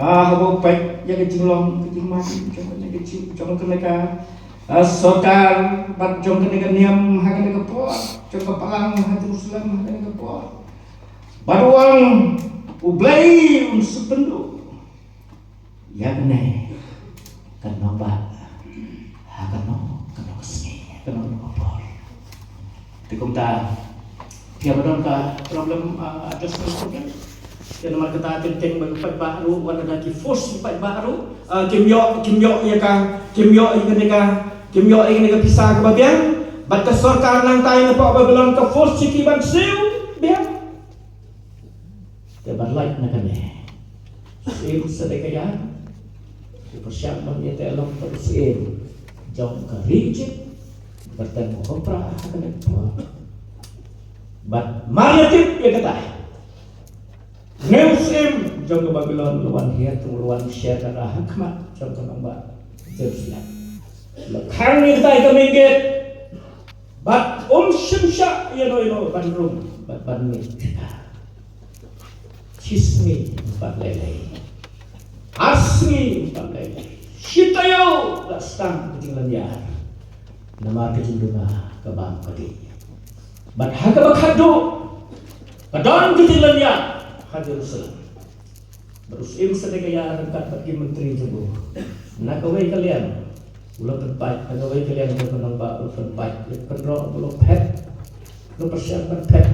ah, haba u peit ïa ka jinglong, ka jingmane jong kane ka jing, jong kane ka, ah, sorkar bad jong kane ka niam ha kane ka por, jong ka balang ha Jerusalem ha kane ka por. Bad u ong U Blei un sa pynduh ïa kane ka nongbah ha kano kano ka sngi, ha kano kano ka por. Te kumta, phi ïa ba don ka problem, ah, adjustment problem. Te namar kata teng teng ba ki paidbah ruh, wat lada ki force ki paidbah ruh, ah, kim ïoh, kim ïoh ïa ka, kim ïoh ïa kane ka, kim ïoh ïa kane ka pisa kaba biang. Bad ka sorkar nangta ïa na Babilon ka force ïa ki ban siew biang. Te ban lait na kane, u Syiem Zedekiah u pyrshang ban ïateh long u syiem jong ka ri Ijipt, Kyrteng u Oprah ha kane ka por. Bad mar ïa tip ïa kata, une u syiem jong ka Babilon u la wan hiar, u la wan sher ha khmat jong ka nongbah Jerusalem. U la khang ïa kata ha ka main gate. Bad um shym shah ïano ïano ban rung bad ban mih. Shi sngi bad leilei, ar sngi bad leilei, shi taïew la sdang ka jinglynñiar. Namar ka jingduna ka bam ka dih. Bad ha kaba khatduh ka don ka jinglynñiar ha Jerusalem. Bad u syiem Sedekiah ryngkat bad ki myntri jong u, na kawei ka liang u la pynpait, na kawei ka liang jong ka nongbah u la pynpait ïa ka kynroh, u la phet, u la pyrshang ban phet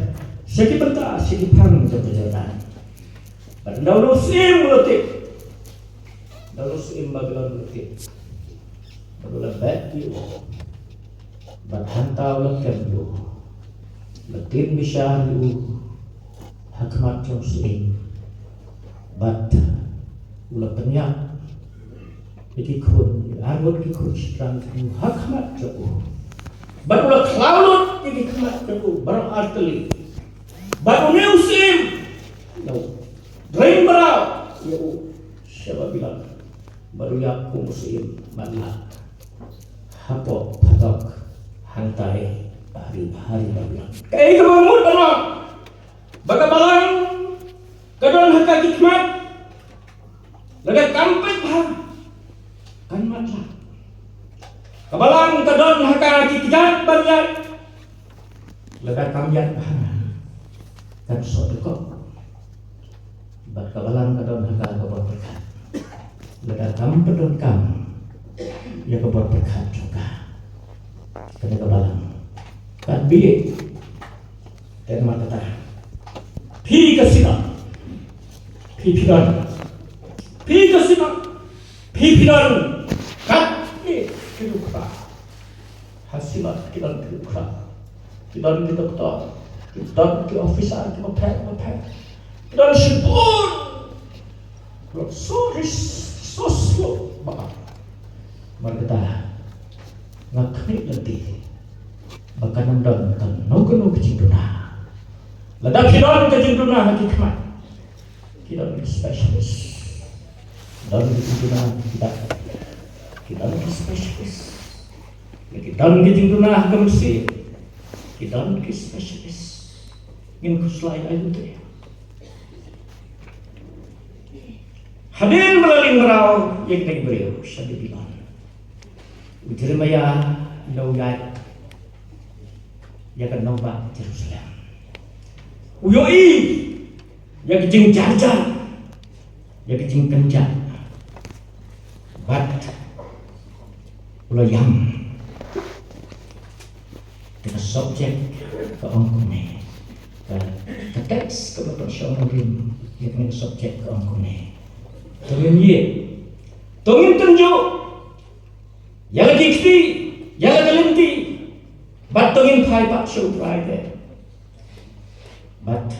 sha ki bynta, sha ki phang jong ka Jordan. Bad ynda une u syiem u la tip, ynda une u syiem Babilon u la tip, bad u la bet ïa u. Bad hangta u la kem ïa u, u la ktien bishar ïa u ha khmat jong u syiem. Bad u la pynïap ïa ki khun, ïa arngut ki khun shynrang jong u ha khmat jong u. Bad u la khlaw lut ïa ki khmat jong u baroh artylli. Bad une u syiem u la ring mraw ïa u sha Babilon. Bad u ïap kum u syiem matlah hapoh phatok hangtai ha ri, ha ri Babilon. Kaei kaba mut ban ong ba ka balang ka don ha ka ki khmat, lada kam peit bha kan matlah. Ka balang ka don ha ka ki kjat ban ïaid, lada kam ïaid bha kan soh dkop. Bad ka balang ka don ha ka ka bor pyrkhat, lada kam pyndonkam ïa ka bor pyrkhat jong ka. Kane ka balang kat bieit. Te namar kata, phi ka Synod, phi phi don, phi ka Synod, phi phi don kat bieit ki dukra. Ha Synod ki don ki dukra, ki don ki doktor, ki don ki officer kiba pher kiba pher, ki don shibun. Ki don so ris, so slow ba. Namar kata nga khmih lynti ba kan ym don kano kano ka jingduna. Lada phi don ka jingduna ha ki khmat, ki don ki specialist. Ki don ki jingduna ha ki dak, ki don ki specialist. Ki don ki jingduna ha ka mynsiem, ki don ki specialist. Ngin khuslai ïa u te. Hadien ba la ling mraw ïa kine ki briew sha Babilon, u Jeremiah u la ïaid ïa ka nongbah Jerusalem. U ïohi ïa ka jingjarjar, ïa ka jingkynjah. Bad u la ïam. Te ka subject ka ong kumne. Ka, ka text kaba pynshong rim ïa kane ka subject ka ong kumne. To ngin ïeit, to ngin tynjuh ïa la ki kti, ïa la ka lynti, bad to ngin phai pat sha U Trai te. Bad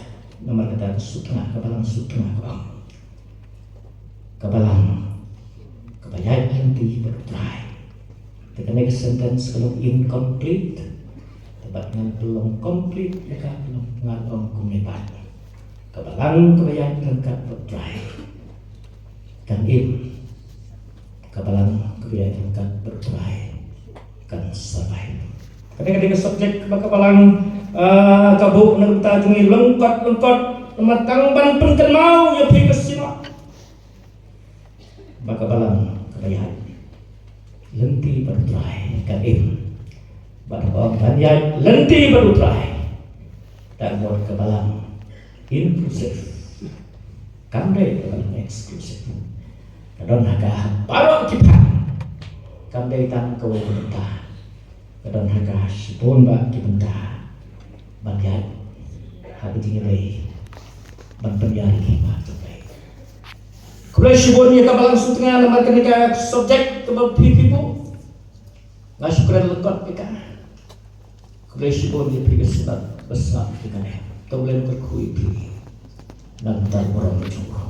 namar kata ka sutnga, ka balang sutnga ka ong, ka balang kaba ïaid lynti bad U Trai. Te kane ka sentence ka long incomplete. Te bad ngan pynlong complete ïa ka, ngan ong kumne pat. Ka balang kaba ïaid ryngkat bad U Trai kan im. Ka balang kaba ïaid ryngkat bad U Trai kan survive. Kane ka dei ka subject kaba ka balang, ah, ka buh na ka bynta jong ngi lyngkot lyngkot, namar tang ban pynkynmaw ïa phi ka Synod ba ka balang kaba ïaid lynti bad U Trai kan im. Bad haba ong ban ïaid lynti bad U Trai, tang mut ka balang inclusive, kam dei ka balang exclusive. Ka don ha ka ha baroh ki phang, kam dei tang kawei ka bynta. Ka don ha ka shibun bah ki bynta ban ïaid ha ka jingïadei ban pynïar ïa ki khmat jong U Blei. Khublei shibun ïa ka balang sutnga namar kane ka subject kaba phi phi buh. Nga shu kren lyngkot ïa ka. Khublei shibun ïa phi ka Synod ba sngap ïa kane. To U Blei un kyrkhu ïa phi. Nangta burom jong u.